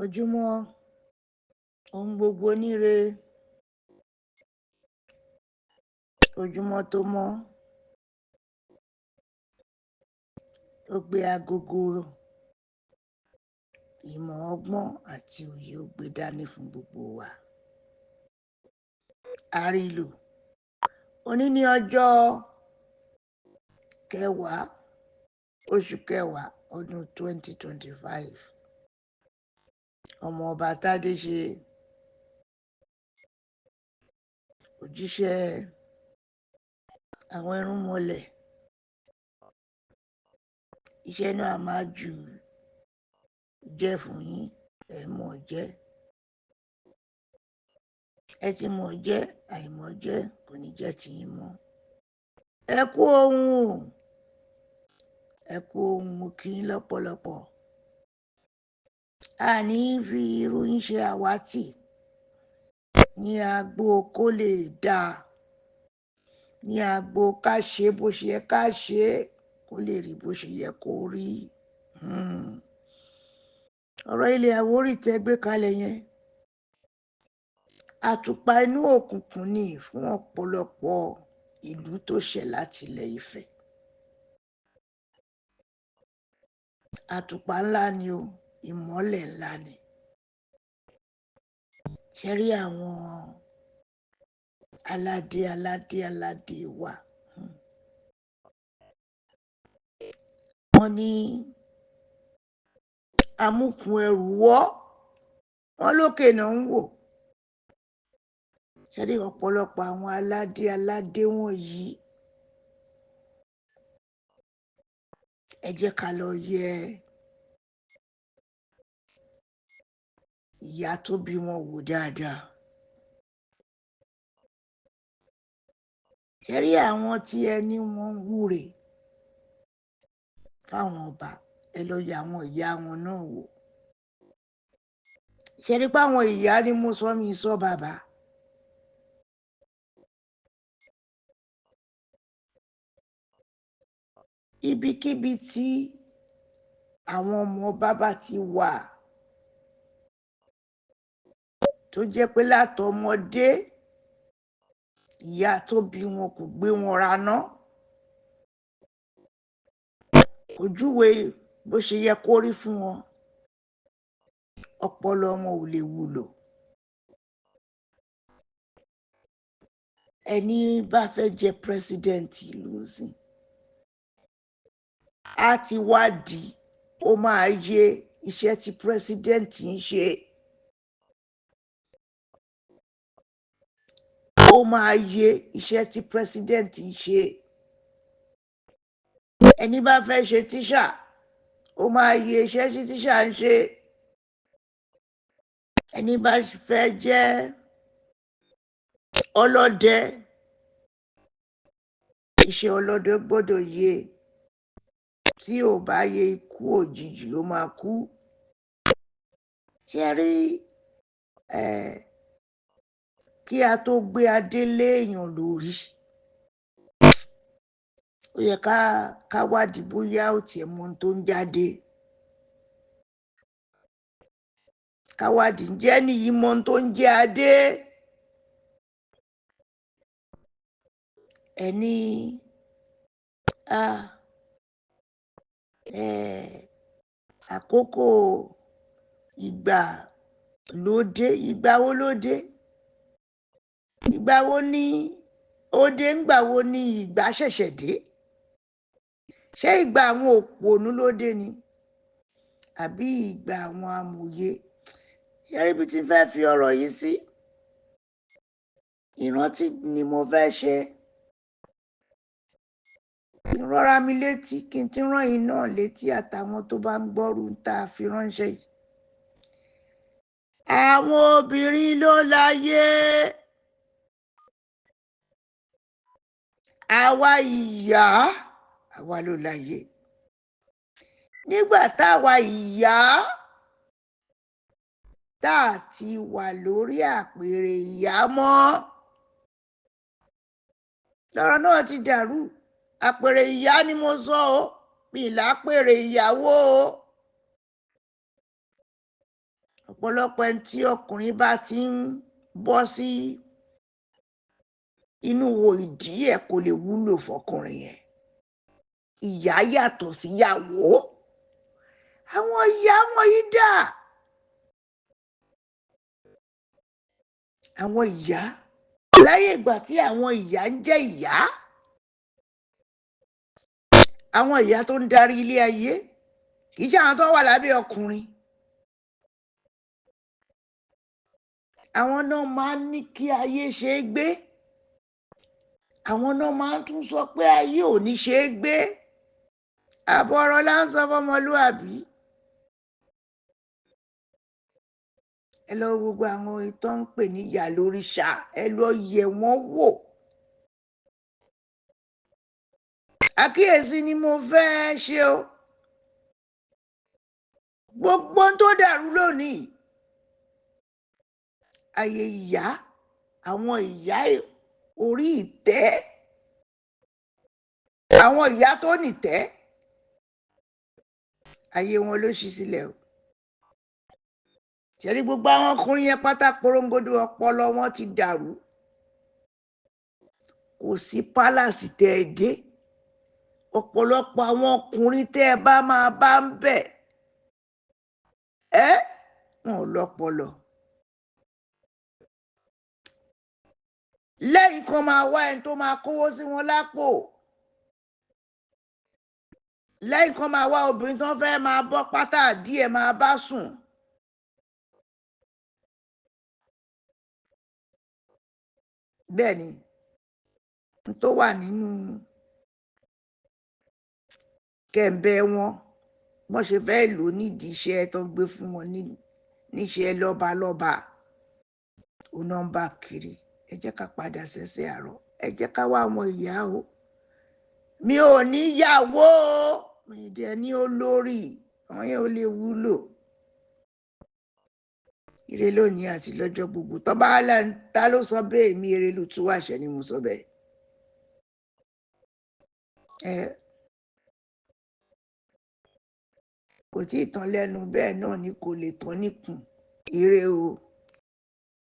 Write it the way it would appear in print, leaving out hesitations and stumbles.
Ojúmọ́ ohun gbogbo níre, ojúmọ́ tó mọ́, ó gbé agogo ìmọ̀ ọgbọ́n àti òye ó gbé dání fún gbogbo wa. Àrílò òní ní ọjọ́ kẹwàá oṣù kẹwàá ọdún 2025. Ọmọ ọba Tádé ṣe òjíṣẹ́ àwọn irúnmọlẹ̀. Iṣẹ́ náà a máa jù jẹ́ fún yín, ẹ mọ̀ jẹ́. Ẹ ti mọ̀ jẹ́, àìmọ̀ jẹ́ kò ní jẹ́ tiyín mọ́. Ẹ kú ohun o, ẹ kú ohun, mo kí yín lọ́pọ̀lọpọ̀. A ní fi irú yín ṣe àwátì ní agbo kó lè dáa, ní agbo ká ṣe bó ṣe yẹ ká ṣe é kó lè rí bó ṣe yẹ kó rí. Ọ̀rọ̀ ilẹ̀ Àwórì tẹ́ gbé kalẹ̀ yẹn, àtùpà inú òkùnkùn ni fún ọ̀pọ̀lọpọ̀ ìlú tó ṣẹ̀ láti ilẹ̀ Ifẹ̀. Àtùpà ńlá ni o, ìmọ́lẹ̀ ńlá ni. Ṣé rí àwọn aládé aládé aládé wa? Wọ́n ní amúkùn ẹrù wọ́, wọ́n lókè náà ń wò. Ṣé rí ọ̀pọ̀lọpọ̀ àwọn aládé aládé wọ̀nyí? Ẹ jẹ́ ká lọ yẹ ìyá tó bí wọn wò dáadáa. Ṣé rí àwọn tí ẹni wọn ń wúre fáwọn ọba, ẹ lọ yẹ àwọn ìyá wọn náà wò. Ṣé rí pé àwọn ìyá ni mo sọ mi sọ bàbá. Ibikíbi tí àwọn ọmọ ọba bá ti wà tó jẹ́ pé látọmọdé ìyá tó bí wọn kò gbé wọn raná, kò júwe bó ṣe yẹ kó rí fún wọn, ọpọlọ wọn ò lè wúlò. Ẹni bá fẹ́ jẹ president ìlú ńsìn, á ti wádìí, ó máa yé iṣẹ́ tí president ń ṣe. Ó máa yé iṣẹ́ tí president ń ṣe. Ẹni bá fẹ́ ṣe tíṣà, ó máa yé iṣẹ́ tí tíṣà ń ṣe. Ẹni bá fẹ́ jẹ́ ọlọ́dẹ, iṣẹ́ ọlọ́dẹ gbọ́dọ̀ yé. Tí ò bá yé, ikú òjijì ló máa kú. Ṣé rí kí a tó gbé adé lé èèyàn lórí, ó yẹ ká wádìí bóyá ó tiẹ̀ mọ ohun tó ń jáde. Ká wádìí ǹjẹ́ nìyí mọ ohun tó ń jẹ́ adé. Ẹni àkókò ìgbà ló dé, ìgbà wo ló dé? Ìgbà wo ni ó dé? Ńgbà wo ni ìgbà ṣẹ̀ṣẹ̀ dé? Ṣé ìgbà àwọn òpònú ló dé ni? Àbí ìgbà àwọn amòye? Ṣé rí bí tí n fẹ́ fi ọ̀rọ̀ yìí sí? Ìrántí ni mo fẹ́ ṣe. Kí n rọra mi létí, kí n tí rán yín náà létí àtàwọn tó bá ń gbọ́rù tá a fi ránṣẹ́ yìí. Àwọn obìnrin ló láyé. Àwa ìyá, àwa ló láyé. Nígbà táwa ìyá tá a ti wà lórí àpèrè ìyá mọ́, lọ́rọ̀ náà ti dàrú. Àpèrè ìyá ni mo sọ ọ́, mi lápèrè ìyàwó o. Ọ̀pọ̀lọpọ̀ ẹni tí ọkùnrin bá ti ń bọ́ sí inú wo ìdí ẹ̀ kò lè wúlò fọkùnrin yẹn. Ìyá yàtọ̀ síyàwó. Àwọn ìyá wọ̀nyí dà. Àwọn ìyá láyé ìgbà tí àwọn ìyá ń jẹ́ ìyá, àwọn ìyá tó ń darí ilé ayé kì í ṣe àwọn tó wà lábẹ́ ọkùnrin. Àwọn náà máa ń ní kí ayé ṣe é gbé. Àwọn náà máa ń tún sọ pé ayé ò ní ṣe é gbé. Àbọ̀ ọ̀rọ̀ là ń sọ fọmọlúàbí. Ẹ lọ wo gbogbo àwọn tó ń pè ní ìyá lóríṣà, ẹ lọ yẹ̀ wọ́n wò. Àkíyèsí ni mo fẹ́ ṣe o. Gbogbo ohun tó dàrú lónìí, ayé ìyá, àwọn ìyá orí ìtẹ́, àwọn ìyá tó nìtẹ́, ayé wọn ló ṣí sílẹ̀ o. Ṣẹ̀rí gbogbo àwọn ọkùnrin yẹn pátá porongodo, ọpọlọ wọn ti dàrú. Kò sí pálàsì tẹ́ ẹ dé. Ọ̀pọ̀lọpọ̀ àwọn ọkùnrin tẹ́ ẹ bá máa bá ń bẹ̀ ẹ́, wọn ò lọ́pọlọ. Lẹ́yìn kan máa wá ẹni tó máa kówó sí wọn lápò. Lẹ́yìn kan máa wá obìnrin tó fẹ́ máa bọ́ pátá díẹ̀ máa bá sùn. Bẹ́ẹ̀ ni, n tó wà nínú kẹ̀ǹbẹ̀ wọn, wọ́n ṣe fẹ́ lò nídìí iṣẹ́ tó ń gbé fún wọn níṣẹ́ lọ́balọ́ba. Ó náà ń bá kiri. Ẹ jẹ́ ká padà sẹ́sẹ̀ àárọ̀. Ẹ jẹ́ ká wá àwọn ìyá o. Mi ò ní yàwó o. Mi dẹ̀ ní olórí. Àwọn yẹn ò lè wúlò. Ire lónìí àti lọ́jọ́ gbogbo. Tọ́ba ta ló sọ bẹ́ẹ̀, mi Erelu tú àṣẹ ni mo sọ bẹ́ẹ̀. Ẹ kò tí ì tán lẹ́nu, bẹ́ẹ̀ náà ni kò lè tán níkùn. Ire o.